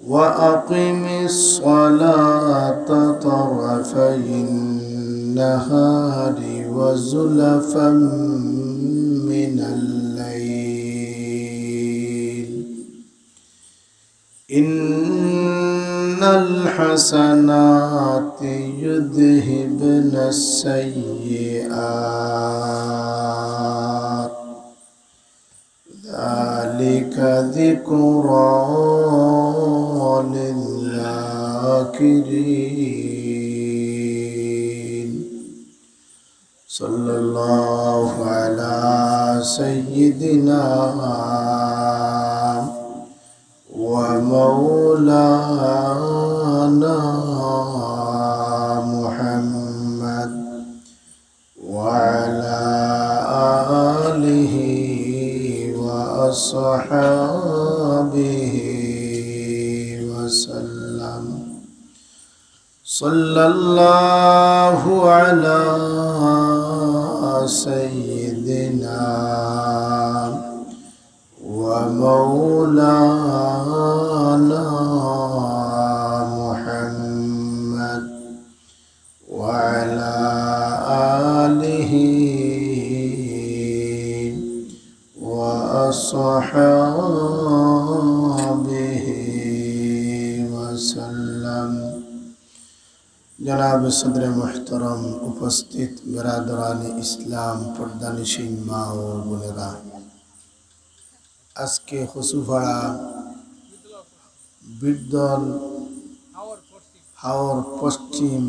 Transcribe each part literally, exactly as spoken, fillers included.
وأقم الصلاة طرفي النهار وزلفا من الليل إن الحسنات يذهبن السيئات ذلك ذكرى للذاكرين. صلى الله على سيدنا ومولانا محمد وعلى آله وأصحابه وسلم. صلى الله على سيدنا ومولانا محمد وعلى آله وأصحابه وسلم. জনাব সদরে মুহতারাম, উপস্থিত বেরাদরানে ইসলাম, পর্দানিশীন মা ও বোনেরা, আজকে কচুপাড়া বিরদল হাওর পশ্চিম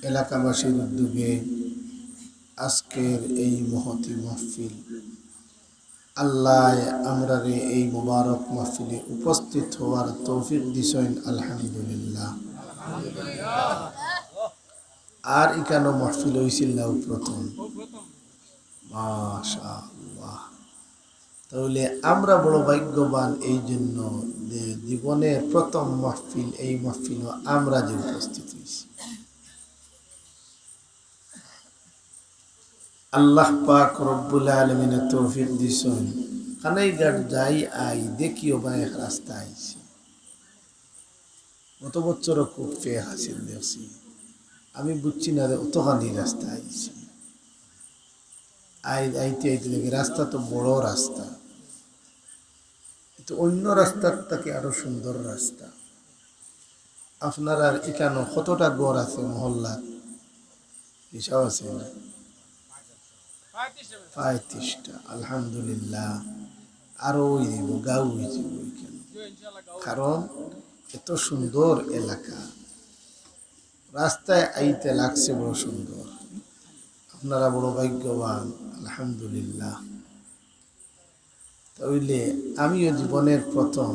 এলাকাবাসীর উদ্যোগে আজকের এই মহতী মাহফিল, আল্লাহ আমরারে এই মোবারক মাহফিলে উপস্থিত হওয়ার তৌফিক দিছইন, আলহামদুলিল্লাহ। আর ইকানো মাহফিল অইছিল না প্রথম? মাশাআল্লাহ। তাহলে আমরা বড় ভাগ্যবান এই জন্য যে জীবনের প্রথম মাহফিল, এই মাহফিলও আমরা যে উপস্থিত হইছি। আল্লাহ পাক রব্বুল আলামিনে তৌফিক দিছইন, কানাইঘাট যাই আই দেখি ওবা এক রাস্তা আইছে। গত বছরও খুব ফেক আছিল দেখছি, আমি বুঝছি না যে অতখানি রাস্তা আইছে। আই-, আইতে আইতে দেখি রাস্তা তো বড় রাস্তা, তো অন্য রাস্তার থাকি আরো সুন্দর রাস্তা। আপনারার ইকানো কতটা ঘর আছে মহল্লাত? হিসাব আছে না? পঁয়ত্রিশটা। আলহামদুলিল্লাহ, আরো অই যাইব, গাঁও অই যাইব ইকানো। কারণ এত সুন্দর এলাকা, রাস্তায় আইতে লাগছে বড় সুন্দর। আপনারা বড় ভাগ্যবান, আলহামদুলিল্লাহ। তাইলে আমিও জীবনের প্রথম,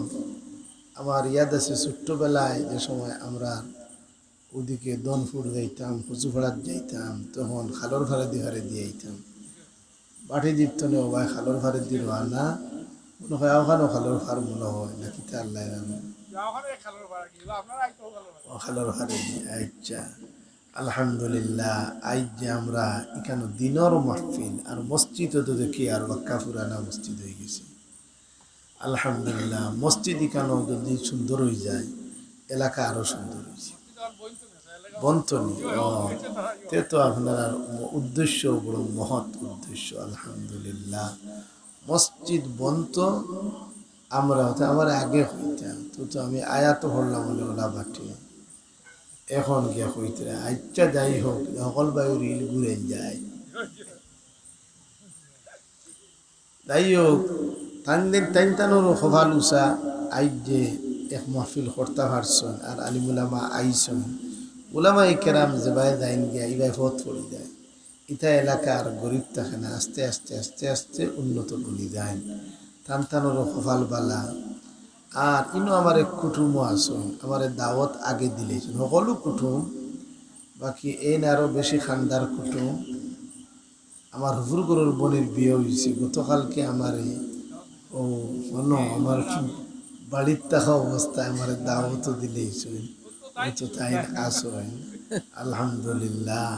আমার ইয়াদ আছে ছোট্টবেলায় যে সময় আমরা ওদিকে দনপুর যাইতাম, কচুপাড়াত যাইতাম, তখন খালর ফারেদি ফারেদি আইতাম। বাটি দিতনে ওবায় খালর ফারেদি রওয়ানা, মনে হয় ওখানো খালর ফার মনে হয়, না কিতা আল্লাহ জানে। ও খালর ফারেদি, আচ্ছা। আলহামদুলিল্লাহ, আইজ যে আমরা ইকানো দিনর মাহফিল, আর মসজিদও তো দেখি আর বাক্কা পুরানা মসজিদ অই গেছে। আলহামদুলিল্লাহ, মসজিদ ইকানো যদি সুন্দর অই যায়, এলাকা আরো সুন্দর অই যায়। বনতনি, ও, তে তো আপনারার উদ্দেশ্য বড় মহৎ উদ্দেশ্য, আলহামদুলিল্লাহ। মসজিদ বনতো আমরা হতে আমার আগে হইতাম, তো, তো আমি আয়াত পড়লাম বলে ওলা বাটে। এখন গিয়া কইতরা, আচ্ছা, যাই হোক, হকল বায়ু রিল ঘুরে যায়। যাই হোক, তান দিন তাইন তানোর কপাল উষা, আইজ যে এক মাহফিল করতা পারছইন, আর আলিম উলামা আইছইন। উলামায়ে কেরাম যেবায় যাইন গিয়া, ইবায় ফত পড়ি যায়। ইতা এলাকার গরিব থাকে না, আস্তে আস্তে, আস্তে আস্তে উন্নত বনি যায়। তান তানোরও কপাল বালা। আর ইনো আমার এক কুটুমও আছইন, আমারে দাওয়াত আগে দিলাইছইন। হকলউ কুটুম, বাকি এইন আরো বেশি খান্দার কুটুম। আমার হুজুর গরুর বনির বিয়া অইছে। গতকালকে আমারে, ও, মনো, আমার বাড়িত থাকা অবস্থায় আমারে দাওয়াতও দিলাইছইন। ও তো তাইন আছইন। আলহামদুলিল্লাহ।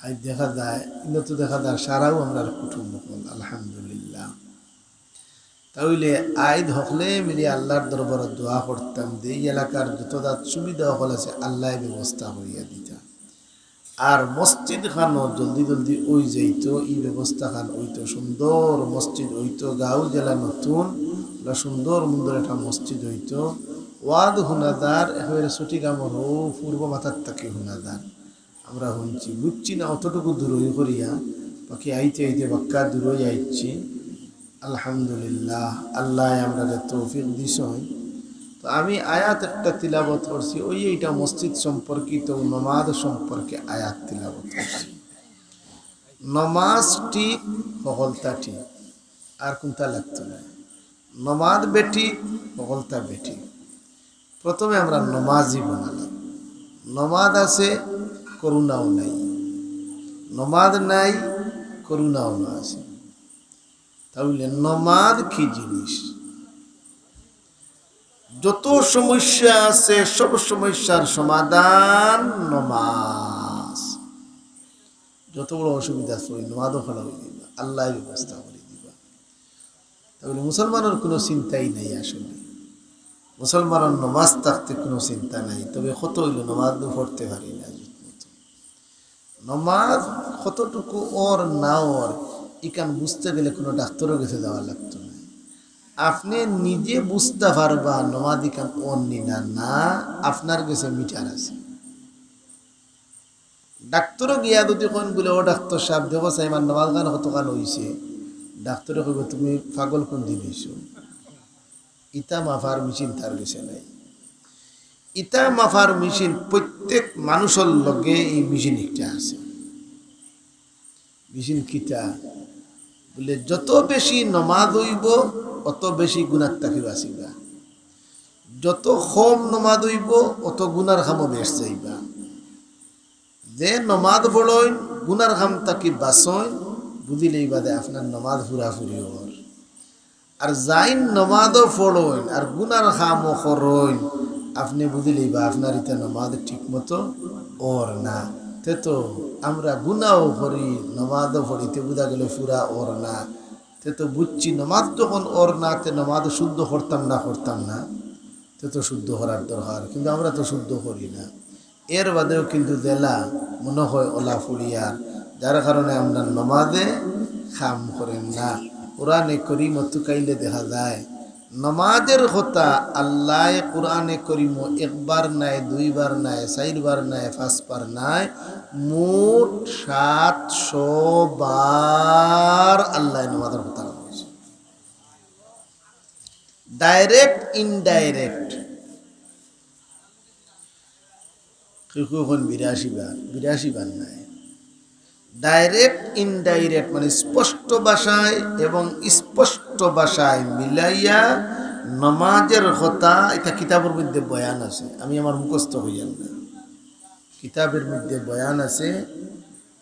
আইজ দেখা যায়, ইনো তো দেখা যায় সারাউ আমরার কুটুম অকল, আলহামদুলিল্লাহ। তাইলে আইজ হকলে মিলি আল্লার দরবারো দোয়া করতাম যে ই এলাকার যত জাত সুবিধা হকল আছে আল্লায় ব্যবস্থা করিয়া দিতা। আর মসজিদ খানো জলদি জলদি অই যাইতো, ই ব্যবস্থা খান অইতো, সুন্দর মসজিদ অইতো, গাঁও জেলা নতুন, অলা সুন্দর মুন্দর একটা মসজিদ অইতো। ওয়াজ হুনা যার, একেবারে চট্টগ্রামর হউ পূর্ব মাথার থাকি হুনা যার। আমরা হুনছি, বুঝছি না অতটুকু দূরই করিয়া, বাকি আইতে আইতে বাক্কা দূরই আইছি। আলহামদুলিল্লাহ, আল্লায় আমরারে তৌফিক দিছইন। তো আমি আয়াত একটা তিলাবত করছি, ওই এইটা মসজিদ সম্পর্কিত, নমাজ সম্পর্কে আয়াত তিলাবত করছি। নমাজ ঠিক, হকলতা ঠিক, আর কুনটা লাগতো না। নমাজ বেঠিক, হকলতা বেঠিক। প্রথমে আমরা নমাজি বনা লাগি। নমাজ আছে, করুণাও নাই। নমাজ নাই, করুণাও না আছে। তাইলে নমাজ কি জিনিস? যত সমস্যা আছে, সব সমস্যার সমাধান নমাজ। যত বড় অসুবিধা আছে, ওই নমাজও ভালা অই দিবা, আল্লায় ব্যবস্থা করি দিবা। তাইলে মুসলমানর কুনু চিন্তাই নাই আসলে। মুসলমানর নমাজ থাকতে কুনু চিন্তা নাই। তবে কত অইলো, নমাজ তো পড়তে পারি না ঠিক মতো। নমাজ কতটুকু অর না অর, ইখান বুঝতে গেলে কুনু ডাক্তারর গেছে যাওয়া লাগতো না। আপনে নিজে বুঝতা পারবা নমাজ ইখান অর নি না, না, আপনার গেছে মিটার আছে। ডাক্তারো গিয়া যদি কইন বুলে, "ও ডাক্তার সাব, দেখো চাই আমার নমাজ খান কতখান অইছে?" ডাক্তারে কইবো, "তুমি পাগল কুন দিন অইছো?" ইতা মাপার মেশিন তার গেছে নাই। ইতা মাপার মেশিন প্রত্যেক মানুষর লগে ই মেশিন একটা আছে। মেশিন কিতা? বুলে, যত বেশি নমাজ অইবো, অত বেশি গুনার থাকি বাচিবা। যত কম নমাজ অইবো, অত গুনার কামো বেশ যাইবা। যে নমাজ পড়ইন, গুনার কাম থাকি বাচইন, বুঝিলাইবা যে আপনার নমাজ পুরাপুরি অর। আর যাইন নমাজও পড়ইন আর গুনার কামও করইন, আপনে বুঝিলাইবা আপনার ইতা নমাজ ঠিক মতো অর না। তে তো আমরা গুনাও করি, নমাজও পড়ি, তে বুঝা গেল পুরা অর না। তে তো বুঝছি নমাজ যখন অর না, তে নমাজ শুদ্ধ করতাম না, করতাম না, তে তো শুদ্ধ করার দরকার, কিন্তু আমরা তো শুদ্ধ করি না। এর বাদেও কিন্তু যেলা মনে হয় অলা পড়িয়ার, যার কারণে আমরা নমাজে কাম করের না। কোরআনে করিমো তুকাইলে দেখা যায়, নমাজের কথা আল্লায় কোরআনে করিমো একবার নায়, দুইবার নায়, চাইরবার নায়, পাঁচবার নায়, মোট সাতশো বার আল্লায় নমাজের কথা কইছে। Direct, indirect। কেউ কেউ কইন বিরাশি বার, বিরাশি বার নায়। Direct, indirect, মানে স্পষ্ট ভাষায় এবং স্পষ্ট ভাষায় মিলাইয়া নমাজের কথা, ইতা কিতাবর মধ্যে বয়ান আছে, আমি আমার মুখস্থ কইয়ার না। কিতাবের মধ্যে বয়ান আছে,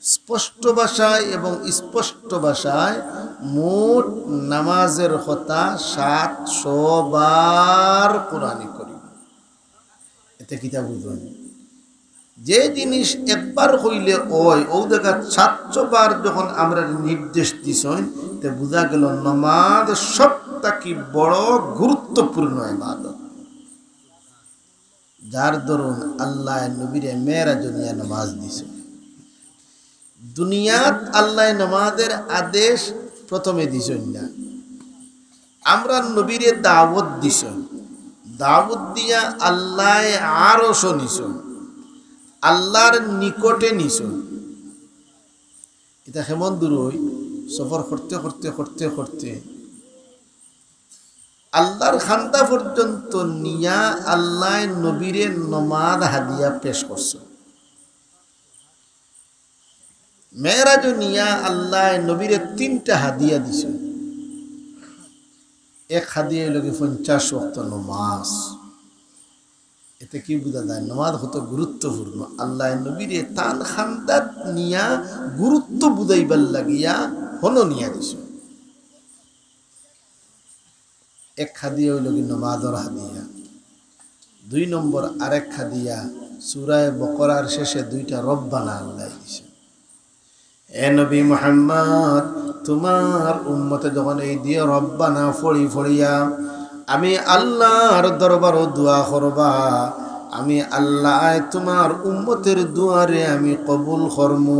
স্পষ্ট ভাষায় এবং স্পষ্ট ভাষায় মোট নমাজের কথা সাতশো বার কোরআনে করিম। এতে কিতা বুঝইন? যে জিনিস একবার কইলে অয়, অউ জাগাত সাতশো বার যখন আমরারে নির্দেশ দিছইন, তে বুঝা গেল নমাজ সব থাকি বড় গুরুত্বপূর্ণ ইবাদত। যার দরুন আল্লায় নবীরে মেরাজো নিয়া নমাজ দিছইন। দুনিয়াত আল্লায় নমাজের আদেশ প্রথমে দিছইন না, আমরার নবীরে দাওয়াত দিছইন। দাওয়াত দিয়া আল্লায় আরশো নিছইন, আল্লার নিকটে নিছইন। ইতা কেমন দূর অই? সফর করতে করতে করতে করতে আল্লার খান্দা পর্যন্ত নিয়া আল্লায় নবীরে নমাজ হাদিয়া পেশ করছইন। মেরাজো নিয়া আল্লায় নবীরে তিনটা হাদিয়া দিছইন। এক হাদিয়া অইলো গি পঞ্চাশ ওয়াক্ত নমাজ। এতে কি বুঝা যায় নমাজ কত গুরুত্বপূর্ণ? আল্লায় নবীরে তান খান্দাত নিয়া গুরুত্ব বুঝাইবার লাগিয়া হনো নিয়া দিছইন। এক হাদিয়া অইলো গি নমাজর হাদিয়া। দুই নম্বর আরেক হাদিয়া, সূরায়ে বকরার শেষে দুইটা রব্বানা আল্লায় দিছইন। এ নবী মুহাম্মদ, তুমার উম্মতে যখন এই দিয়া রব্বানা পড়ি পড়িয়া আমি আল্লার দরবারো দোয়া করবা, আমি আল্লায় তুমার উম্মতের দোয়ারে আমি কবুল করমু।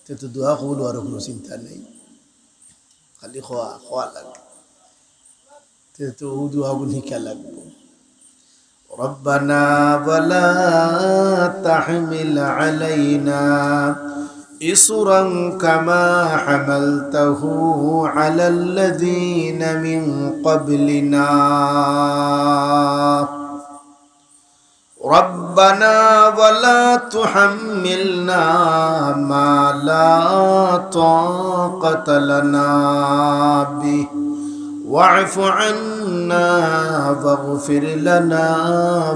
তে তো দোয়া কবুল অওয়ার কুনু চিন্তা নাই, খালি কওয়া, কওয়া লাগে। তে তো অউ দোয়াগুন হিকা লাগবো। ربنا ولا تحمل علينا إصرا كما حملته على الذين من قبلنا. ربنا ولا تحملنا ما لا طاقة لنا به واعف عنا واغفر لنا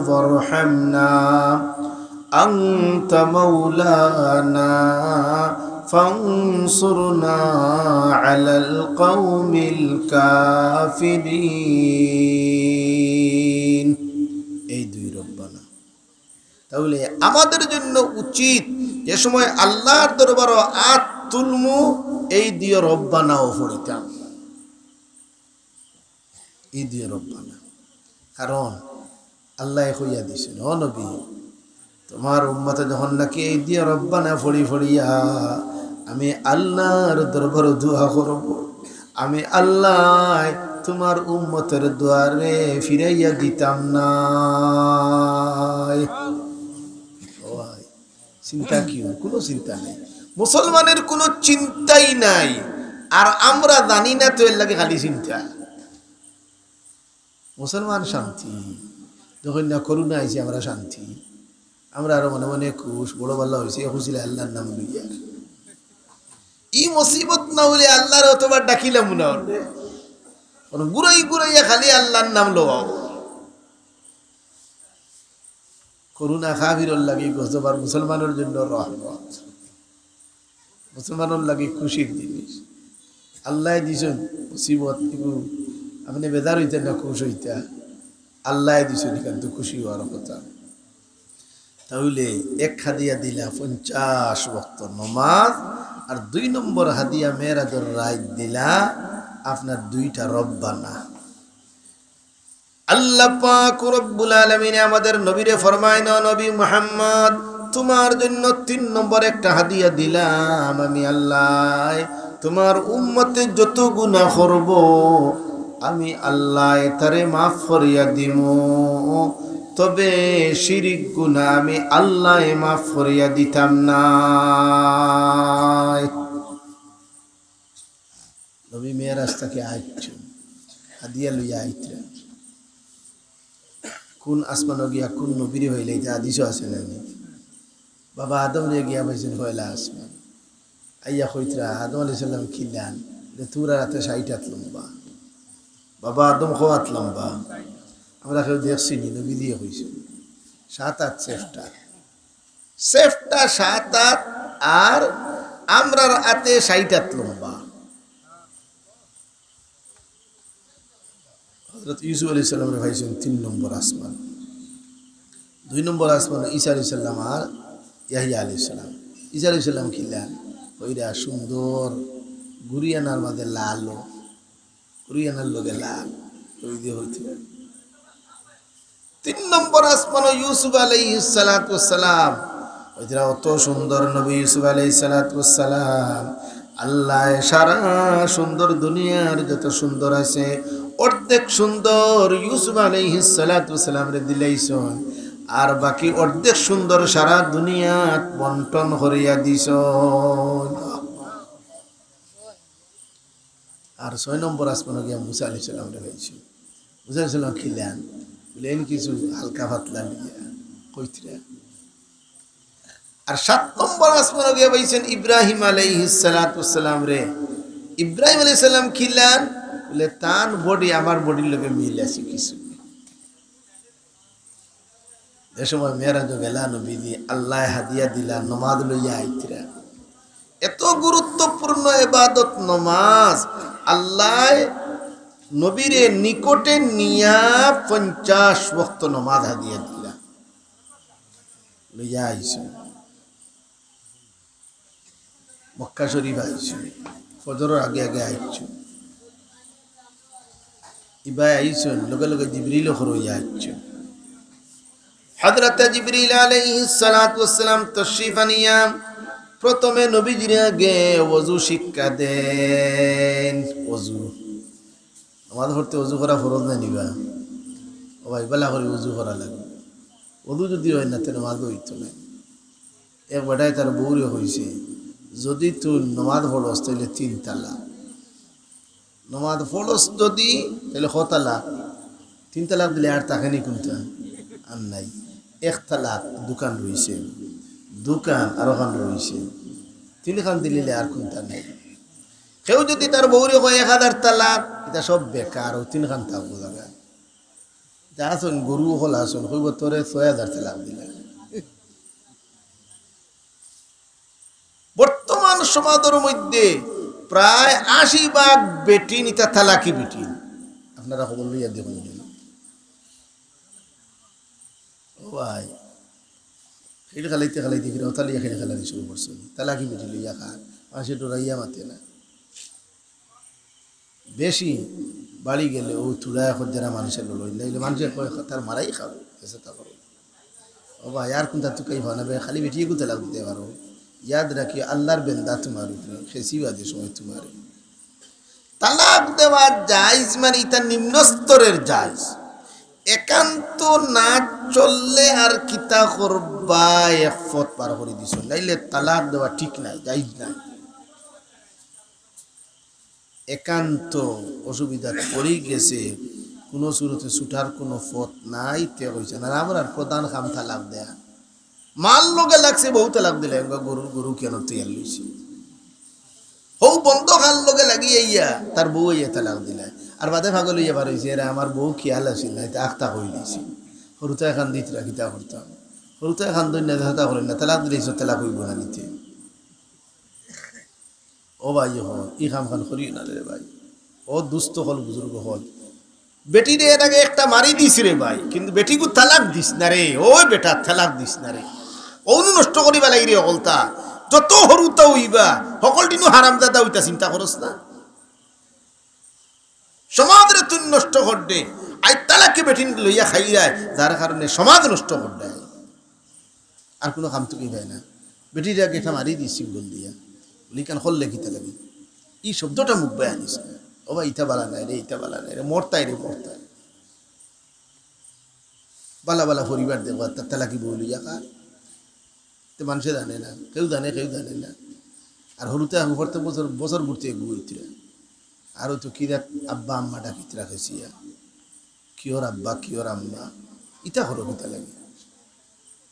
وارحمنا أنت مولانا فانصرنا على القوم الكافرين. এই দুই রব্বানা। তাহলে আমাদের জন্য উচিত যে সময় আল্লার দরবারো আত তুলমু, এই দুই রব্বানাও পড়িতাম, এই দুই রব্বানা। কারণ আল্লায় কইয়া দিছইন, "ও নবী, তুমার উম্মতে যখন নাকি এই দুই রব্বানা পড়ি পড়িয়া আমি আল্লার দরবারো দোয়া করবো, আমি আল্লায় তুমার উম্মতের দোয়ারে ফিরাইয়া দিতাম নায়।" ও ভাই, চিন্তা কিওর? কুনু চিন্তা নাই। মুসলমানের কুনু চিন্তাই নাই। আর আমরা জানি না তো, এরলাগি খালি চিন্তা। মুসলমান শান্তি, যখন না করোনা আইছে, আমরা শান্তি। আমরা আরো মনে মনে খুশ, বড় বালা অইছে, খুশি লাগে আল্লার নাম লইয়া। ই মুসিবত না অইলে আল্লারে অতবার ডাকিলাম না অনে। অখন ঘুরাই ঘুরাইয়া খালি আল্লার নাম লওয়াও। করোনা কাফিরর লাগি গজব আর মুসলমানর জন্য রহমত, মুসলমানর লাগি খুশির জিনিস। আল্লায় দিছইন মুসিবত, ইগু আপনে বেজার অইতা না খুশ অইতা? আল্লায় দিছইন, ইখান তো খুশি অওয়ার কথা। তাইলে এক হাদিয়া দিলা পঞ্চাশ ওয়াক্ত নমাজ, আর দুই নম্বর হাদিয়া মেরাজর রাইত দিলা আপনার দুইটা রব্বানা। আল্লাহ পাক রব্বুল আলামিনে আমাদের নবীরে ফরমাইন, "ও নবী মুহাম্মদ, তুমার জন্য তিন নম্বর একটা হাদিয়া দিলাম আমি আল্লায়। তুমার উম্মতে যত গুনাহ করবো, আমি আল্লায় তারে মাফ করিয়া দিমু, তবে শিরিক গুনাহ আমি আল্লায় মাফ করিয়া দিতাম নায়।" নবী মেরাজ থাকি আইছইন, হাদিয়া লইয়া আইতরা। কুন আসমানো গিয়া কুন নবীরে পাইলা, ইতা হাদিসো আছে না নি? বাবা আদমরে গিয়া পাইছইন পয়লা আসমান। আইয়া কইতরা, "আদম আলাইহিস সালাম কিলান?" বলে, "তুমরার আতে ষাইট আত লম্বা।" বাবা আদম কয় আত লম্বা? আমরা কেউ দেখছি নি, নবীজিয়ে কইছইন। সাত আত চেষ্টা। চেষ্টা সাত আত, আর আমরার আতে ষাইট আত লম্বা। হযরত ইউসুফ আলাইহিস সালামরে পাইছইন তিন নম্বর আসমান। দুই নম্বর আসমান ঈসা আলাইহিস সালাম আর ইয়াহইয়া আলাইহিস সালাম। ঈসা আলাইহিস সালাম কিলা? অইরা সুন্দর গুরিয়ানার মাঝে লাল, গুরিয়ানার লগে লাল, ওই যে হইতে তিন নম্বর আসমানো ইউসুফ আলাইহিস সালাতু ওয়াস সালাম। অইতরা অত সুন্দর নবী ইউসুফ আলাইহিস সালাতু ওয়াস সালাম। আল্লায় সারা সুন্দর দুনিয়ার যত সুন্দর আছে, অর্ধেক সুন্দর ইউসুফ আলাইহিস সালাতু ওয়াস সালামরে দিলাইছইন, আর বাকি অর্ধেক সুন্দর সারা দুনিয়াত বন্টন করিয়া দিছইন। আর ছয় নম্বর আসমানো গিয়া মুসা আলাইহিস সালামরে পাইছইন। মুসা আলাইহিস সালাম কিলান? বলে, "এন কিছু হালকা পাতলা লইয়া কইতরা।" আর সাত নম্বর আসমানো গিয়া পাইছইন ইব্রাহিম আলাইহিস সালাতু ওয়াস সালামরে। ইব্রাহিম আলাইহিস সালাম কিলান? বলে, "তান body আমার bodyর লগে মিল আছে কিছু।" যে সময় মেরাজো গেলা নবীজি, আল্লায় হাদিয়া দিলা, নমাজ লইয়া আইতরা। এত গুরুত্বপূর্ণ ইবাদত নমাজ, আল্লায় নবীরে নিকটে নিয়া পঞ্চাশ ওয়াক্ত নমাজ হাদিয়া দিলা, লইয়া আইছইন। মক্কা শরীফ আইছইন, ফজরর আগে আগে আইছইন। ইবায় আইছইন, লগে লগে জিবরিলও খড়ো অইয়া আইছইন। হযরতে জিবরিল আলাইহিস সালাতু ওয়াস সালাম তশরিফ আনিয়া প্রথমে নবীজিরে আগে ওযু শিক্ষা দেইন। ওযু, নমাজ পড়তে ওযু করা ফরজ নায় নি বা? ও ভাই, বালা করি ওযু করা লাগে। ওযু যুদি অয় না, তে নমাজ অইতো নায়। এক বেটায় তার বউরে কইছে, "যুদি তুই নমাজ পড়স, তাইলে তিন তালাক। নমাজ পড়স যুদি, তাইলে ক তালাক?" তিন তালাক দিলে আর থাকে নি কুনটা? আর নাই। এক তালাক দুখান রইছে, দুখান আরোখান রইছে, তিনখান দিলে আর কুনটা নাই। কেউ যুদি তার বউরে কয় এক হাজার তালাক, ইতা সব বেকার, অউ তিনখান থাকবো জাগা। ইতা আছইন, গরু অকল আছইন, কইবো, "তোরে ছয় হাজার তালাক দিলাম।" বর্তমান সমাজর মধ্যে প্রায় আশি ভাগ বেটিন ইতা তালাকি বেটিন। আপনারা খবর লইয়া দেখুন। ও ভাই, খেল খেলাইতে খেলাইতে ফিরে ওতা লইয়া খেল খেলানি শুরু করছে। তালাকি বেটি লইয়া খান, মানষে ডরাইয়া মাতে না। বেশি বাড়ি গেলে অউ তুড়া এখন যারা মানষে লড়ই, নাইলে মানষে কয়, "তার মারাই খাবো, এসে তা করো।" ও ভাই, আর কুনটা তুকাই পাও না বে, খালি বেটি এগু তালাক দিতে পারো। ইয়াদ রাখিও, আল্লার বেন্দা তুমার উপরে, খেসি বাদে সময় তুমারে। তালাক দেওয়া জায়েজ, মানে ইতা নিম্ন স্তরের জায়েজ। একান্ত না চললে আর কিতা করবা, এক পথ বার করি দিছো, নাইলে তালাক দেওয়া ঠিক নাই, জায়েজ নাই। একান্ত অসুবিধাত পড়ি গেছে, কুনু সুরতে ছুটার কুনু পথ নাই, তে কইছে না। আর আমরার প্রধান কাম তালাক দেয়া। মার লগে লাগছে, বউ তালাক দিলে, এমগা গরুর গরু কেন তৈয়ার লইছে? হউ বন্ধ খাল লগে লাগি আইয়া তার বউ আইয়া তালাক দিলা। আর বাদে পাগল অইয়া বার অইছে, "এরা আমার বউ খেয়াল আছিল না, ইতা আখতা কই দিছি। হুরুতায় কান্দিত্রা, কিতা করতাম? হুরুতায় কান্দইন না, হতা করইন না, তালাক দিলে ইসব তালাক অইবো না নিতে।" ও ভাই, ও, ই কাম খান করিও না রে ভাই। ও দুস্ত অকল, বুজুর্গ অকল, বেটিরে এর আগে একটা মারি দিস রে ভাই, কিন্তু বেটিগু তালাক দিস না রে। ও বেটা, তালাক দিস না রে। অউনু নষ্ট করিবা লাগি রে অকলতা। যত হুরুতা অইবা, হকলটিনু হারামজাদা অইতা চিন্তা করস না। সমাজরে তুই নষ্ট কররে। আইজ তালাকি বেটিন লইয়া খাইরায়, যার কারণে সমাজ নষ্ট কররায়। আর কুনু কাম তো কি পায় না। বেটিরে আগে একটা মারি দিস সিঙ্গল দিয়া। বলি, "কান করলে কিতা লাগে?" ই শব্দটা মুখ বায় আনিস না। ও ভাই, ইতা বালা নাই রে, ইতা বালা নাই রে, মরতাই রে, মরতাই। বালা বালা পরিবার দেখো, আর তার তালাকি বউ লইয়া খার। তে মানষে জানে না, কেউ জানে, কেউ জানে না। আর হুরুতায় উপরতে বছর, বছর ঘুরতে এগু অইতরা। আর অউ তো কিতা আব্বা আম্মা ডাকিতরা খেসিয়া। কিওর আব্বা, কিওর আম্মা, ইতা করো কিতা লাগি?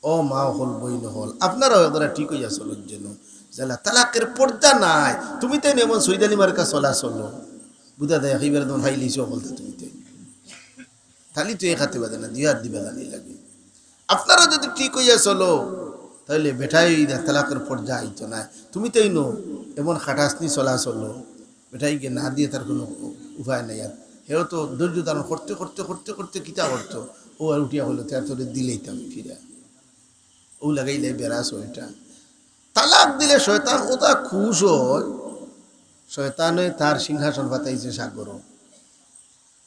ও মা অকল, বইন অকল, আপনারাও একবারে ঠিক অইয়া চলইন যেন। যেলা তালাকের পর্দা নাই, তুমি তাইন এমন সৈদানি মার্কা চলা চলো। বুঝা যায়, একেবারে তোমার হাইলিছে অকলতা তুমি তাইন। তালি তো এক হাতে বাজে না, দুই হাত দিবা জানি লাগে। আপনারা যুদি ঠিক অইয়া চলো, তাইলে বেটায় ইতা তালাকের পর্দা আইতো নায়। তুমি তাইন এমন খাটাসনি চলা চলো, বেটায় গিয়া না দিয়া তার কুনু উপায় নাই। আর হেও তো ধৈর্য ধারণ করতে, করতে, করতে, করতে কিতা করতো? ও আর উঠিয়া কইলো, "তে আর তোরে দিলাইতাম ফিরা।" ও লাগাইলে বেড়া ছয়টা। তালাক দিলে শয়তান অতা খুশ অয়, শয়তানে তার সিংহাসন পাতাইছে সাগরো।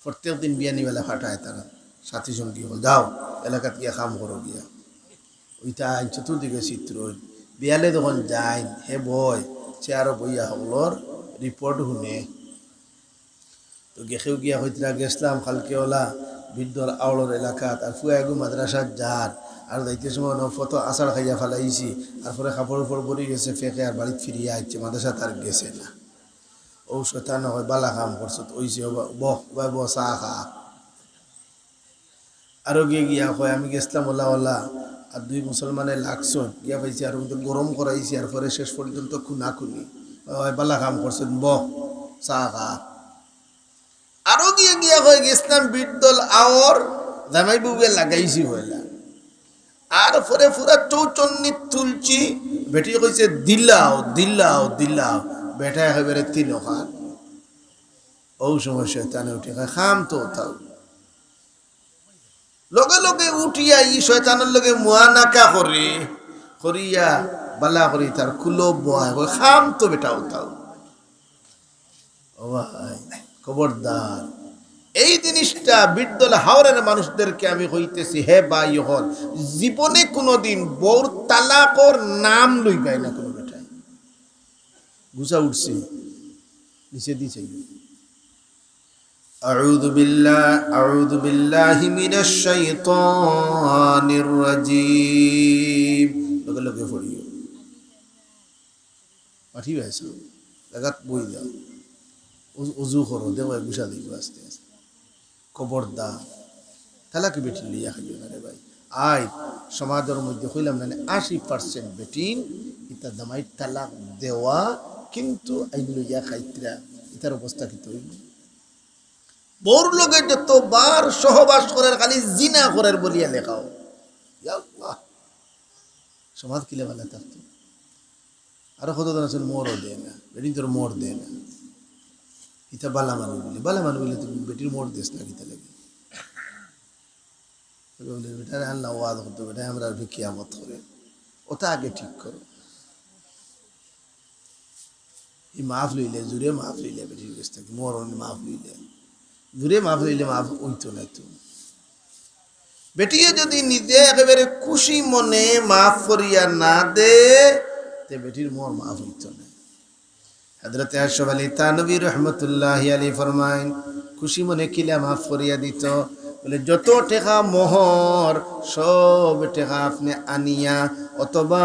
প্রত্যেক দিন বিয়ানিবেলা পাঠায় তারা, সাথী সঙ্গী অকল, "যাও, এলাকাত গিয়া কাম করো গিয়া।" অইতা আইন চতুর্দিকে চিত্র অইল। বিয়ালে যখন যাইন, হে বয়, চেয়ারো বইয়া হকলর report হুনে। তো গেছেউ গিয়া কইতরা, "গেছলাম কালকে অলা বীরদল আওড়র এলাকাত, আর ফুয়া এগু মাদ্রাসাত যার, আর যাইতে সময় অনো পথো আছাড় খাইয়া ফালাইছি, আর পরে কাপড় উপর ভরি গেছে ফেকে, আর বাড়িত ফিরিয়া আইছে, মাদ্রাসাত আর গেছে না।" অউ শয়তানে কয়, "বালা কাম করছত, অইছে, ও বা-, বহ, ভাই বহ, চা খা।" আরো গিয়া গিয়া কয়, "আমি গেছলাম অলা অলা, আর দুই মুসলমানে লাগছইন, গিয়া পাইছি আর মধ্যে গরম করাইছি, আর পরে শেষ পর্যন্ত খুনাখুনি।" অয়, "বালা কাম করছত, বহ, চা খা।" আরো গিয়া গিয়া কয়, "গেছলাম বীরদল আওর, জামাই বউয়ে লাগাইছি অলা। আর পরে পুরা চৌচন্নি তুলছি, বেটি কইছে, 'দিলাও, দিলাও, দিলাও।' বেটা একেবারে তিন খান।" অউ সময় শয়তানে উঠে কয়, "কাম তো অতাউ।" লগে লগে উঠিয়া ই শয়তানর লগে মুয়ানাকা করে, করিয়া বালা করি তার কুলো বয়, কয়, "খাম তো বেটা উঠাও।" ও ভাই, খবরদার, এই জিনিসটা বিদ্যালয় হাওরের মানুষদেরকে আমি কইতেছি, হে ভাই অকল, জীবনে কোনোদিন বউর তালাকর নাম লইবায় না কোনো বেটায়। গুছা উঠছে, নিচে দি চাইবে। আউযু বিল্লাহ, আউযু বিল্লাহি মিনাশ শাইতানির রাজীম। লগে লগে পড়িও। মাটি বাইছো, লাগাত বই যাও। উজ-, উজু করো, দেখো গুছা দিব আস্তে আস্তে। খবরদার, তালাকি বেটিন লইয়া খাইও না রে ভাই। আই, সমাজর মধ্যে কইলাম না, আশি percent বেটিন ইতা জামাইর তালাক দেওয়া, কিন্তু আইন লইয়া খাইতরা, ইতার অবস্থা কিতা অইবো? বউর লগে যতবার সহবাস করের, খালি জিনা করের বলিয়া লেখাও। ইয়া আল্লাহ, সমাজ কিলা বালা থাকতো। আরো কতজন আছইন মোহরও দেয় না, বেটিন্তর মোহর দেয় না। ইতা বালা মানুষ বলে, বালা মানুষ বলে তুমি বেটির মোহর দেস না কিতা লাগি? বলে, "বেটারে আল্লাহ ওয়াজ করতো, বেটা আমরা কিয়ামত করে, ওটা আগে ঠিক করো।" ই মাফ লইলে, জুরে মাফ লইলে বেটির গেছ থাকি, মোহর মাফ লইলে, জুরে মাফ লইলে মাফ অইতো না তো। বেটিয়ে যদি নিজে একেবারে খুশি মনে মাফ করিয়া না দে, তে বেটির মোহর মাফ অইতো না। হযরতে আশরাফ আলী থানভী রহমতুল্লাহি আলাইহি ফরমাইন, খুশি মনে কিলা মাফ করিয়া দিত? বলে, যত টেকা মোহর, সব টেকা আপনে আনিয়া অথবা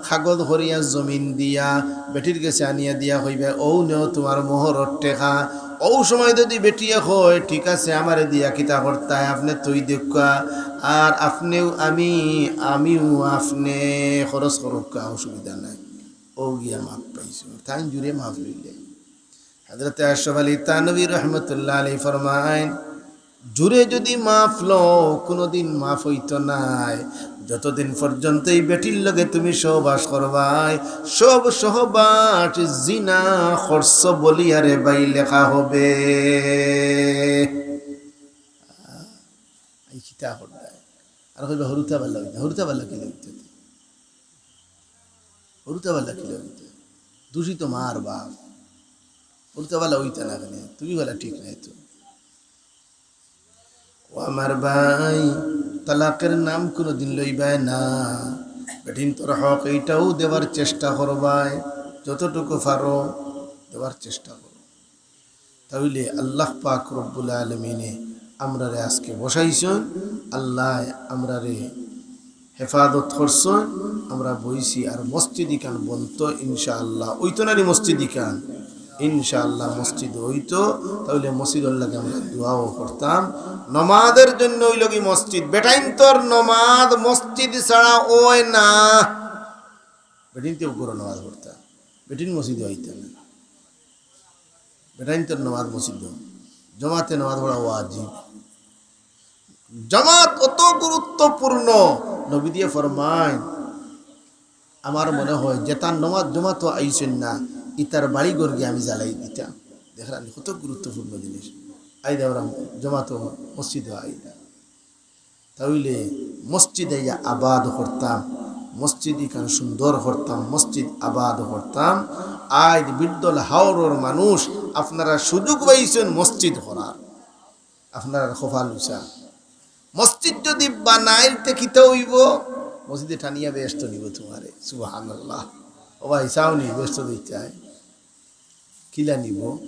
কাগজ করিয়া জমিন দিয়া বেটির গেছে আনিয়া দিয়া কইবা, "অউ নেও তুমার মোহরর টেকা।" অউ সময় যদি বেটিয়ে কয়, "ঠিক আছে, আমারে দিয়া কিতা করতায়, আপনে থই দেউক্কা, আর আপনেও আমি, আমিও আপনে, খরচ করুক্কা, অসুবিধা নাই।" অউ গিয়া মাফ পাইছো, তাইন জুরে মাফ লইলে। হযরতে আশরাফ আলী থানভী রহমতুল্লাহ আলাইহি ফরমাইন, জুরে যদি মাফ লও, কুনুদিন মাফ অইতো নায়। যতদিন পর্যন্ত ই বেটির লগে তুমি সহবাস করবায়, সব সহবাস জিনা করছো বলিয়া রে ভাই লেখা হবে। এই কিতা করবায়? আর কইবা, "হুরুতা বালা অইতা, হুরুতা বালা কিলা অইতা?" হুরুতা বালা কিলা অইতা? দোষী তো মা আর বাপ। হুরুতা বালা অইতা না কেনে? তুমি বালা ঠিক নাই তো। ও আমার ভাই, তালাকের নাম কুনুদিন লইবায় না। বেটিন্তর হক এইটাও দেওয়ার চেষ্টা করবায়, যতটুকু পারো দেওয়ার চেষ্টা করো। তাইলে আল্লাহ পাক রব্বুল আলামিনে আমরারে আজকে বসাইছইন, আল্লায় আমরারে হেফাজত করছইন, আমরা বইছি। আর মসজিদ ইখান বনতো ইনশাআল্লাহ, অইতো না নি মসজিদ ইখান? ইনশাআল্লাহ মসজিদ অইতো, তাইলে মসজিদর লাগি আমরা দোয়াও করতাম। নমাজের জন্য অইলো গি মসজিদ, বেটাইন্তর নমাজ মসজিদ ছাড়া অয় না। বেটিন্তে ঘরো নমাজ পড়তা, বেটিন মসজিদো আইতা না। বেটাইন্তর নমাজ মসজিদো, জমাতে নমাজ পড়া ওয়াজিব। জমাত অত গুরুত্বপূর্ণ, নবীজিয়ে ফরমাইন, আমার মনে হয় যেতার নমাজ জমাতো আইছইন না, ইতার বাড়ি ঘর গিয়া আমি জ্বালাই দিতাম। দেখরা নি কত গুরুত্বপূর্ণ জিনিস। আইদা আমরা জমাতো মসজিদো আইদা। তাইলে মসজিদ আইয়া আবাদ করতাম, মসজিদ ইখান সুন্দর করতাম, মসজিদ আবাদ করতাম। আইজ বিদ্যালয় হাওরর মানুষ আপনারা সুযোগ পাইছইন মসজিদ করার, আপনারার কপাল উচা। মসজিদ যদি বানাইল তে কিতা অইবো? মসজিদে টানিয়া বেহেস্তো নিবো তুমারে। সুবহানাল্লাহ। ও ভাই, চাও নি বেহেস্তো দিতায়? কিলা নিবো?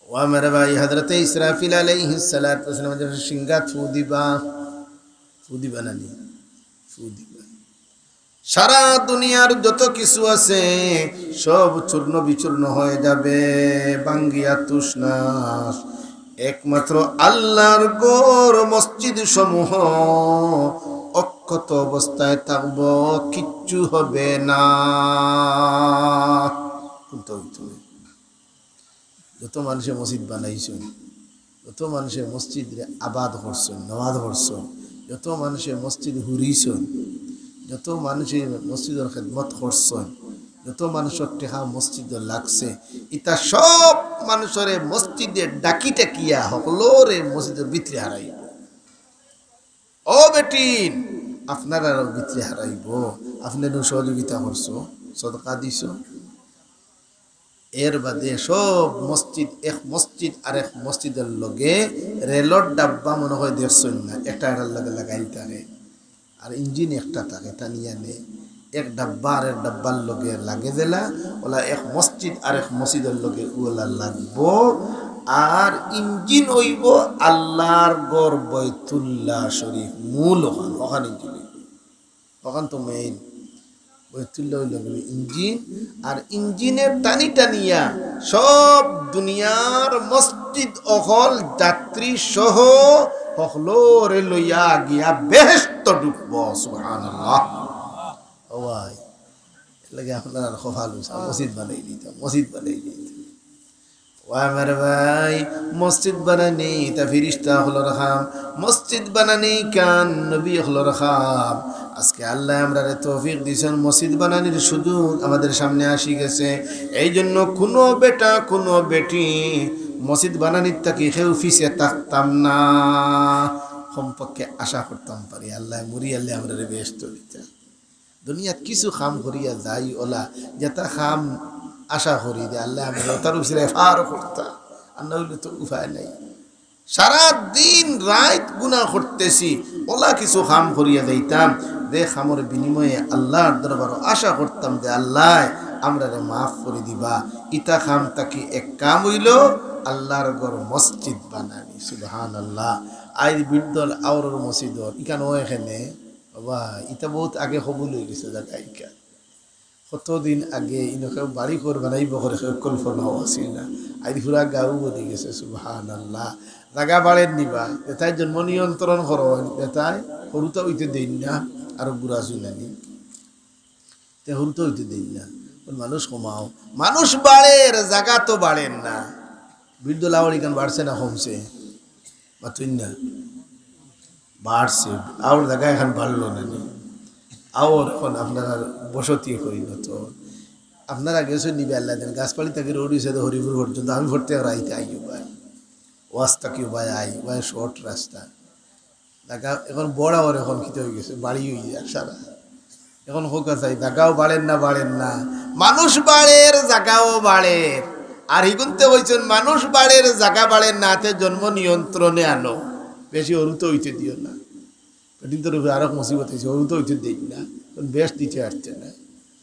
ও আমার ভাই, হযরতে ইসরাফিল আলাইহিস সালাতু ওয়াস সালাম যখন সিংগাত ফু দিবা, ফু দিবা না নি? ফু দিবা। সারা দুনিয়ার যত কিছু আছে, সব চূর্ণ বিচূর্ণ হয়ে যাবে, ভাঙ্গিয়া তুষ নাস। একমাত্র আল্লাহর ঘর মসজিদ সমূহ অক্ষত অবস্থায় থাকবো, কিচ্ছু হবে না। কোনটা হইতো না? যত মানুষে মসজিদ বানাইছইন, যত মানুষে মসজিদরে আবাদ করছইন, নমাজ পড়ছইন, যত মানুষে মসজিদ হুরিছইন, যত মানুষে মসজিদর খেদমত করছইন, যত মানুষর টেকা মসজিদো লাগছে, ইতা সব মানুষরে মসজিদে ডাকি ডাকিয়া হকলরে মসজিদর ভিতরে হারাইবো। ও বেটিন, আপনারারও ভিতরে হারাইবো। আপনে নু সহযোগিতা করছো, সদকা দিছো, এর বাদে সব মসজিদ, এক মসজিদ আর এক মসজিদর লগে রেলর ডাব্বা মনে হয় দেখছইন না, একটা এটার লগে লাগাইল থাকে, আর ইঞ্জিন একটা থাকে, টানিয়া নে, এক ডাব্বা আর এক ডাব্বার লগে লাগে যেলা, ওলা এক মসজিদ আর এক মসজিদর লগে ওলা লাগবো। আর ইঞ্জিন অইবো আল্লাহর ঘর বয়তুল্লাহ শরীফ, মূল ওখান, ওখান ইঞ্জিন অইবো, ওখান তো মেইন। বয়তুল্লাহ অইলো গিয়া ইঞ্জিন, আর ইঞ্জিনের টানি টানিয়া সব দুনিয়ার মসজিদ অকল যাত্রী সহ হকলরে লইয়া গিয়া বেহেশত ঢুকবো। সুবহানাল্লাহ। ও ভাই, এর লাগি আপনারার কপাল উচা, মসজিদ বানাই দিতাম, মসজিদ বানাই দিতাম। ও আমার ভাই, মসজিদ বানানি ইতা ফিরিস্তা অকলর কাম, মসজিদ বানানি ইখান নবী অকলর কাম। আজকে আল্লায় আমরারে তৌফিক দিছইন, মসজিদ বানানির সুযোগ আমাদের সামনে আসি গেছে। এই জন্য কুনু বেটা, কুনু বেটি মসজিদ বানানির থাকি কেউ পিছে থাকতাম না। কমপক্ষে আশা করতাম পারি, আল্লায় মরিয়ালে আমরারে বেহেশত দিতা। দুনিয়াত কিছু কাম করিয়া যাই ওলা, যেতা কাম আশা করি যে আল্লায় আমরারে ওতার উছিলায় পার করতা, আর না অইলে তো উপায় নাই। সারা দিন রাইত গুনা করতেছি, ওলা কিছু কাম করিয়া যাইতাম, যে কামর বিনিময়ে আল্লাহর দরবারো আশা করতাম যে আল্লায় আমরারে মাফ করি দিবা। ইতা কাম থাকি এক কাম অইলো আল্লাহর ঘর মসজিদ বানানি। সুবহানাল্লাহ। আইজ বিরদল আওরর মসজিদর ইখান অয় কেনে, বাবা, ইতা বউত আগে কবুল অই গেছে জাগা ইখান। কতদিন আগে ইনো কেউ বাড়ি ঘর বানাইবো করি কেউ কল্পনাও আছিল না। আইজ পুরা গাঁও বনি গেছে, সুবহানাল্লাহ। জাগা বাড়ের নি বা, যেতায় জন্ম নিয়ন্ত্রণ করইন, যেতায় হুরুতা অইতে দেইন না, আরো গুড়া শুনানি। তে হুরুতা অইতে দেইন না। মানুষ কমাও, মানুষ বাড়ের, জাগা তো বাড়ের না। বিরদল আওর ইখান বাড়ছে না কমছে? মাতইন না। বাড়ছে, আওর জাগা ইখান বাড়লো না নি? আওর অখন আপনারার বসতি অইলো তো। আপনারা গেছইন নি বা আল্লায় জানে, গাছপাড়ি থাকি রোড অইছে তো হরিপুর পর্যন্ত, আমি পড়তে রাইতে আইও ভাই। ওয়াজ থাকিও ভাই আই, ভাই শর্ট রাস্তা। জাগা অখন বড় আওর অখন কিতা অই গেছে, বাড়ি অই যায় সারা। অখন কউক্কা চাই, জাগাও বাড়ের না, বাড়ের না। মানুষ বাড়ের, জাগাও বাড়ের। আর হিগুনতে কইছইন, মানুষ বাড়ের, জাগা বাড়ের না, তে জন্ম নিয়ন্ত্রণে আনো। বেশি হুরুতা অইতে দিও না। বেটিন্তর উপরে আরো মুসিবত অইছে, হুরুতা অইতে দেইন না। কারণ বেশ দিতে পারতে না।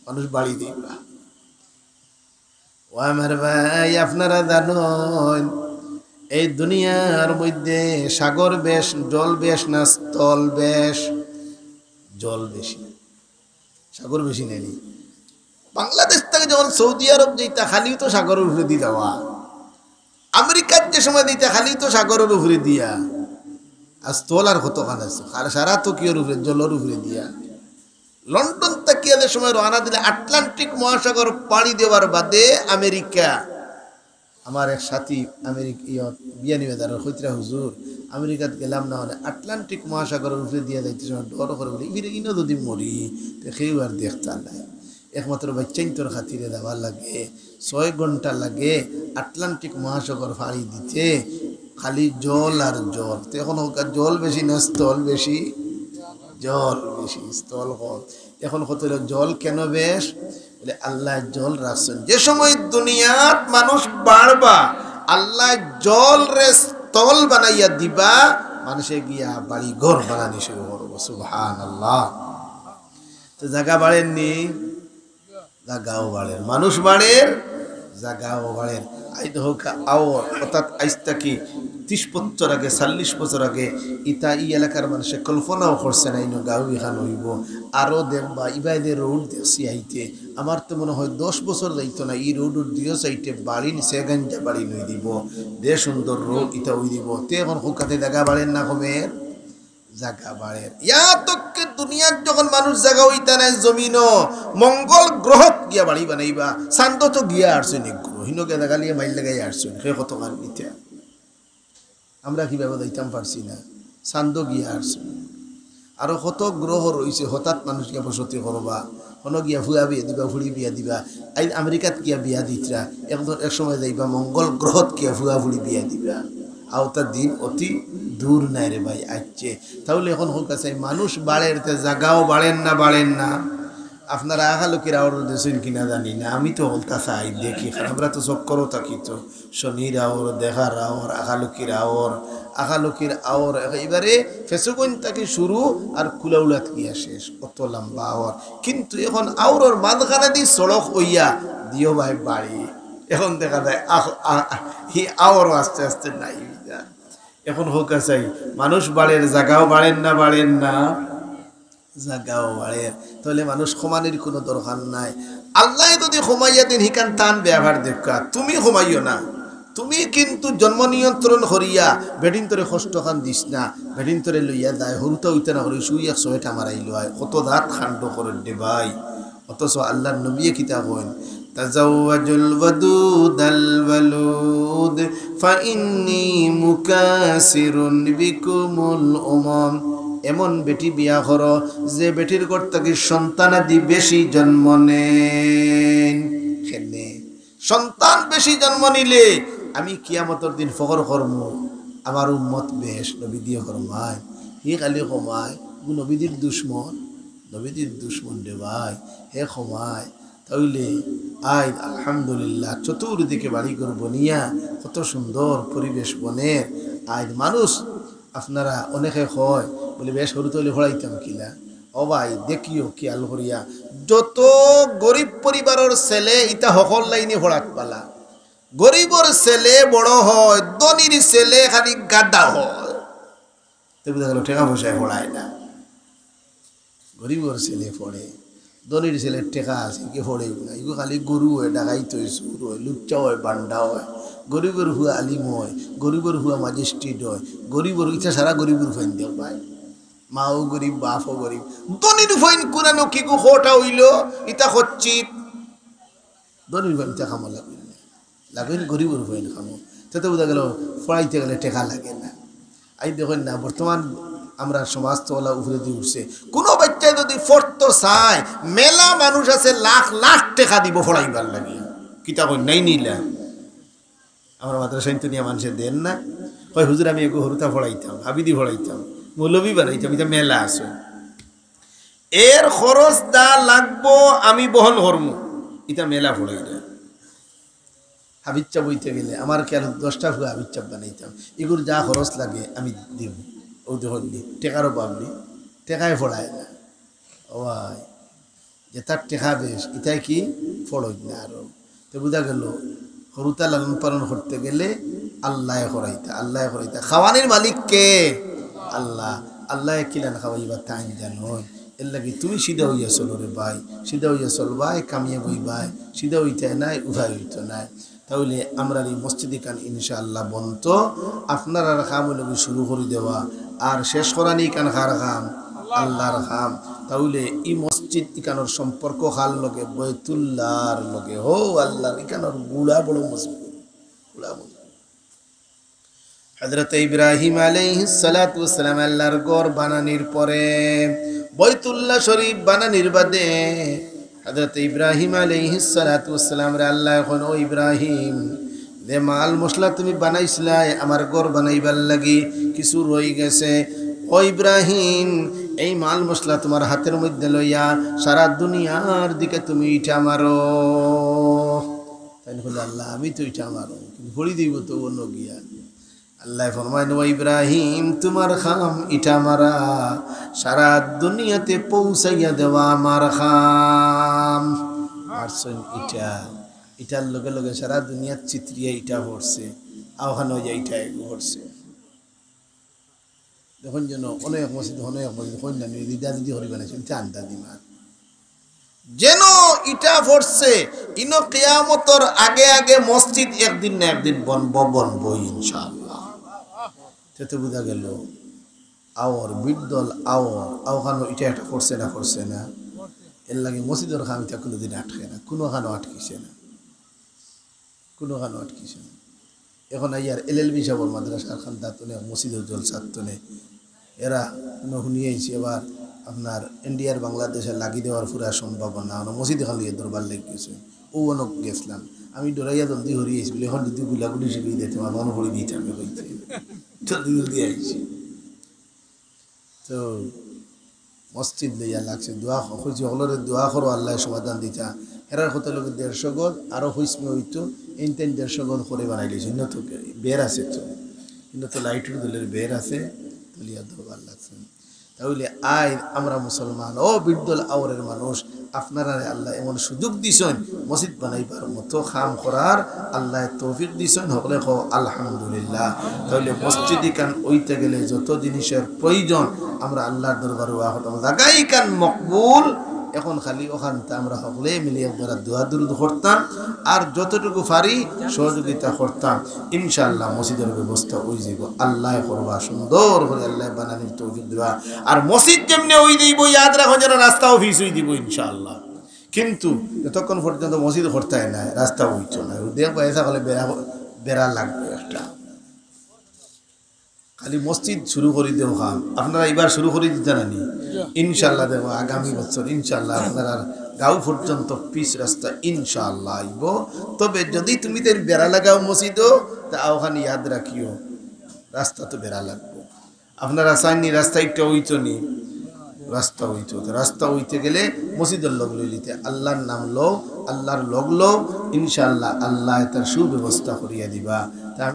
মানুষ বাড়ি দিবা। ও আমার ভাই, আপনারা জানইন, এই দুনিয়ার মধ্যে সাগর বেশ, জল বেশ না স্থল বেশ? জল বেশি। সাগর বেশি নায় নি? বাংলাদেশ থাকি যখন সৌদি আরব যাইতা, খালিউ তো সাগরর উপরেদি যাওয়া। আমেরিকাত যে সময় যাইতা, খালিউ তো সাগরর উপরেদিয়া। আর স্থল আর কতখান আছে? আর সারা টোকিওর উপরে, জলর উপরেদিয়া। লন্ডন থাকিয়া যে সময় রওনা দিলে, আটলান্টিক মহাসাগর পাড়ি দেওয়ার বাদে আমেরিকা। আমার এক সাথী আমেরিক-, ইয়ত, বিয়ানীবাজারর কইতরা, "হুজুর, আমেরিকাত গেলাম না, মানে আটলান্টিক মহাসাগরর উপরেদিয়া যাইতে সময় ডর করে বলে, ইরে, ইনো যদি মরি, তে কেউ আর দেখতা নায়।" একমাত্র বাইচ্চাইন্তর খাতিরে যাওয়া লাগে, ছয় ঘন্টা লাগে আটলান্টিক মহাসাগর পাড়ি দিতে, খালি জল আর জল। তে অখন কউক্কা, জল বেশি না স্থল বেশি? জল বেশি, স্থল কম। অখন কথা অইলো, জল কেনে বেশ? বলে, আল্লায় জল রাখছইন। যে সময় দুনিয়াত মানুষ বাড়বা, আল্লায় জলরে স্থল বানাইয়া দিবা, মানুষে গিয়া বাড়ি ঘর বানানি শুরু করবো। সুবহানাল্লাহ। তে জাগা বাড়ের নি? জাগাও বাড়ের। মানুষ বাড়ের, জাগাও বাড়ের। আইজ দেখউক্কা আওর, অর্থাৎ আইজ থাকি ত্রিশ বছর আগে, চল্লিশ বছর আগে, ইতা ই এলাকার মানুষে কল্পনাও করছে না, ইনো গাঁও ইখান অইবো। আরো দেখবা, ইবায় যে রোড দেখছি আইতে, আমার তো মনে হয় দশ বছর যাইতো না, ই রোডর দুইও সাইডে বাড়ি, নিচে গাঞ্জা বাড়ি নই দিবো, যে সুন্দর রোড ইতা অই দিবো। তে অখন কউক্কা, তে জাগা বাড়ের না কমের? জাগা বাড়ের। ইয়া তককে দুনিয়াত যখন মানুষ জাগা অইতা নায় জমিনো, মঙ্গল গ্রহত গিয়া বাড়ি বানাইবা, চান্দো তো গিয়া আরছইন এক গ্রহ, হিনো গিয়া জাগা লইয়া মাইল লাগাই আরছইন, হে কতখান নিতে। আমরা কিভাবে যাইতাম পারছি না, চান্দো গিয়া আরছইন। আরো কত গ্রহ রইছে, হঠাৎ মানুষ গিয়া বসতি করবা, হনো গিয়া ফুয়া বিয়া দিবা, ফুড়ি বিয়া দিবা। আইজ আমেরিকাত গিয়া বিয়া দিতরা, একজন এক সময় যাইবা মঙ্গল গ্রহত গিয়া ফুয়া ফুড়ি বিয়া দিবা। আওতাধীন অতি দূর নায় রে ভাই, আইচ্ছে। তাইলে অখন কউক্কা চাই, মানুষ বাড়ের তে জাগাও বাড়ের না, বাড়ের না? আপনারা আখালকির আওর দেখছইন কিনা জানি না, আমি তো হকলতা চাই, দেখি, কারণ আমরা তো চক্করো থাকি তো, শনির আওর, দেখার আওর, আখালকির আওর, আখালকির আওর, একেবারে ফেঞ্চুগঞ্জ থাকি শুরু আর কুলাউড়াত গিয়া শেষ, অত লম্বা আওর। কিন্তু অখন আওরর মাঝখানেদি সড়ক অইয়া দিও ভাই বাড়ি। অখন দেখা যায় আহ, আহ, হি আওরও আস্তে আস্তে নাই অইযার। অখন কউক্কা চাই, মানুষ বাড়ের, জাগাও বাড়ের না, বাড়ের না? জাগাও বাড়ের। তাইলে মানুষ কমানির কুনু দরকার নাই। আল্লায় যুদি কমাইয়া দেইন, হিখান তান বেয়াপার দেউক্কা, তুমি কমাইও না। তুমি কিন্তু জন্ম নিয়ন্ত্রণ করিয়া বেটিন্তরে কষ্টখান দিস না। বেটিন্তরে লইয়া যায়, হুরুতা অইতে না করি শুইয়া ছয়টা মারাইল অয়, কত জাত কাণ্ড করের রে ভাই। অথচ আল্লার নবীয়ে কিতা কইন? "তাজাওয়াজুল ওয়াদুদাল ওয়ালুদ, ফাইন্নি মুকাসিরুন বিকুমুল উমাম।" এমন বেটি বিয়া করো, যে বেটির ঘর থাকি সন্তানাদি বেশি জন্ম নেইন। কেনে? সন্তান বেশি জন্ম নিলে আমি কিয়ামতর দিন ফখর করমু, আমার উম্মত বেশ, নবীজিয়ে ফরমাইন। হি খালি কমায়, ইগু নবীজির দুশমন, নবীজির দুশমন রে ভাই, হে কমায়। তাইলে আইজ আলহামদুলিল্লাহ, চতুর্দিকে বাড়িঘর বনিয়া কত সুন্দর পরিবেশ বনের। আইজ মানুষ, আপনারা অনেকে কয়, বলে, "বেশ, হুরুতা অইলে পড়াইতাম কিলা?" ও ভাই, দেখিও খেয়াল করিয়া, যত গরিব পরিবারর ছেলে, ইতা হকল লাইনে পড়াত পালা। গরিবর ছেলে বড় হয়, ধনীর ছেলে খালি গাধা হয়। তে বুঝা গেল, টেকা পয়সায় পড়ায় না। গরিবর ছেলে পড়ে, ধনীর ছেলের টেকা আছে, ইগু পড়েউ না। ইগু খালি গরু অয়, ডাকাইত অয়, চুর অয়, লুচ্চা অয়, বান্ডা অয়। গরিবর পুয়া আলিম অয়, গরিবর পুয়া ম্যাজিস্ট্রেট অয়, গরিবর, ইতা সারা গরিবর ফুয়াইন দেও ভাই। মাও গরিব, বাপও গরিব। ধনীর ফুয়াইন কুনানো কিগু খটা অইল, ইতা খচ্চিত। ধনীর ফুয়াইন ইতা কামো লাগইন না। লাগইন গরিবর ফুয়াইন কামো। তে তো বুঝা গেল, পড়াইতে গেলে টেকা লাগে না। আইজ দেখইন না, বর্তমান আমরার সমাজ তো অলা উপরেদি উঠছে। কুনু বাইচ্চায় যুদি পড়তো চায়, মেলা মানুষ আছে লাখ লাখ টেকা দিবো পড়াইবার লাগি। কিতা কইন, নাই নিলা? আমরা মাদ্রাসাইন তো নিয়া মানষে দেইন না। কয়, "হুজুর, আমি এগু হুরুতা পড়াইতাম, হাফিজি পড়াইতাম, মৌলভী বানাইতাম, ইতা মেলা আছে।" এর খরচ যা লাগবো আমি বহন করমু, ইতা মেলা পড়াইরা। হাফিজ সাব অইতে গেলে আমার খেয়াল দশটা পুয়া হাফিজ সাব বানাইতাম, ইগুর যা খরচ লাগে আমি দিমু। অউ দেখইন নি, টেকার অভাব নি, টেকায় পড়ায় না। ও ভাই, যেতার টেকা বেশ, ইতায় কি পড়ইন না আরো। তে বুঝা গেল, হুরুতা লালন পালন করতে গেলে আল্লায় করাইতা, আল্লায় করাইতা। খাওয়ানির মালিক কে? আল্লাহ। আল্লায় কিলান খাওয়াইবা তাইন জানইন। এরলাগি তুমি সিধা অইয়া চলো রে ভাই, সিধা অইয়া চলবায়, কামিয়াব অইবায়, সিধা অইতায় নায়, উপায় অইতো নায়। তাইলে আমরার ই মসজিদ ইখান ইনশাআল্লাহ বনতো, আপনারার কাম অইলো গি শুরু করি দেওয়া, আর শেষ করানি ইখান কার কাম? আল্লার কাম। তাইলে ই মসজিদ ইখানর সম্পর্ক কার লগে? বয়তুল্লাহর লগে। হো আল্লার, ইখানর গুড়া বড় মজবুত, গুড়া মজবুত। হযরত ইব্রাহিম আলাইহিস সালাতু ওয়াস সালাম আল্লার ঘর বানানির পরে, বয়তুল্লাহ শরীফ বানানির বাদে, হযরত ইব্রাহিম আলাইহিস সালাতু ওয়াস সালামরে আল্লায় কইন, "ও ইব্রাহিম, যে মাল মশলা তুমি বানাইছলায় আমার ঘর বানাইবার লাগি, কিছু রই গেছে। ও ইব্রাহিম, এই মাল মশলা তুমার হাতের মধ্যে লইয়া সারা দুনিয়ার দিকে তুমি ইটা মারো।" তাইন কইলা, "আল্লাহ, আমি তো ইটা মারমু, কিন্তু পড়ি দিবো তো অনো গিয়া।" আল্লায় ফরমাইন, "ও ইব্রাহিম, তুমার কাম ইটা মারা, সারা দুনিয়াতে পৌঁছাইয়া দেওয়া আমার কাম।" মারছইন ইটা, ইটার লগে লগে সারা দুনিয়াত ছিতরিয়া ইটা পড়ছে, অউখানো অইয়া ইটা এগু পড়ছে। দেখইন যেন অনেক মসজিদ, অনেক মসজিদ, কইন না, আমি দিদা দিদি করি বানাইছি, আমি তো আন্দাজি মার। যেন ইটা পড়ছে, ইনো কিয়ামতর আগে আগে মসজিদ একদিন না একদিন বনবো, বনবো ইনশাআল্লাহ। তে তো বুঝা গেল, আওর, বিদ্দল আওর, অউখানো ইটা একটা পড়ছে না, পড়ছে না। এরলাগি মসজিদর কাম ইতা কুনুদিন আটকে না, কুনুখানো আটকিছে না। কুনুখানো আটকিছে না। অখন আইয়ার এলএলবি সাবর মাদ্রাসার কান্দাত অনে, মসজিদর জলসাত অনে। এরা কুনু হুনি আইছে আবার আপনার ইন্ডিয়ার বাংলাদেশে লাগি দেওয়ার পুরা সম্ভাবনা, অনো মসজিদ খালি দরবার লাগি গেছে। অউ অনো গেছলাম। আমি ডরাইয়া জলদি হরি আইছি বলে, এখন যদি গুলাগুলি শিখিয়ে দিতে আমার মনে পড়ে দিতে আমি কইতে জলদি জলদি আইছি। তো মসজিদ লইয়া লাগছে, দোয়া ক-, কইছি, "হকলরে দোয়া করো, আল্লায় সমাধান দিতা।" হেরার কথা লগে দেড়শো গজ, আরো হুইসমে হইতো, এইন তাইন দেড়শো গজ করে বানাই লইছে। ইনো তো বের আছে তো, ইনো তো লাইটর দলের বের আছে, তুলিয়া দরবার লাগছে। তাহলে আই আমরা মুসলমান, ও বিরদল আওরের মানুষ, আপনারারে আল্লায় এমন সুযোগ দিছইন, মসজিদ বানাইবার মতো কাম করার আল্লায় তৌফিক দিছইন, হকলে কও আলহামদুলিল্লাহ। তাহলে মসজিদ ইখান অইতে গেলে যত জিনিসের প্রয়োজন, আমরা আল্লাহর দরবারে ওয়া করতাম, জাগা ইখান মকবুল। এখন খালি ওখানতে আমরা হকলে মিলি একবার দোয়া দুরুদ করতাম, আর যতটুকু পারি সহযোগিতা করতাম। ইনশাআল্লাহ মসজিদের ব্যবস্থা অই যাইব, আল্লায় করবা, সুন্দর করে আল্লায় বানানির তৌফিক দিবা। আর মসজিদ যেমনে অই যাইব, ইয়াদ রাখো যেন রাস্তাও পিচ অই দিব ইনশাআল্লাহ। কিন্তু যতক্ষণ পর্যন্ত মসজিদ করতায় না, রাস্তা অইতো না। দেখবা, এসা করলে বেড়া, বেড়া লাগবে একটা। খালি মসজিদ শুরু করি দেও খান, আপনারা এবার শুরু করি দিতা নানি? ইনশাআল্লাহ দেখো আগামী বছর ইনশাআল্লাহ আপনারার গাঁও পর্যন্ত পিচ রাস্তা ইনশাআল্লাহ আইব। তবে যদি তুমি তাইন বেড়া লাগাও মসজিদও, তা ওখানে ইয়াদ রাখিও, রাস্তা তো বেড়া লাগবো। আপনারা চাইননি রাস্তা একটা অইতো নি, রাস্তা অইতো। তো রাস্তা অইতে গেলে মসজিদের লগ লই লিতে, আল্লাহর নাম লও, আল্লাহর লগ লও, ইনশাআল্লাহ আল্লায় তার সুব্যবস্থা করিয়া দিবা। তা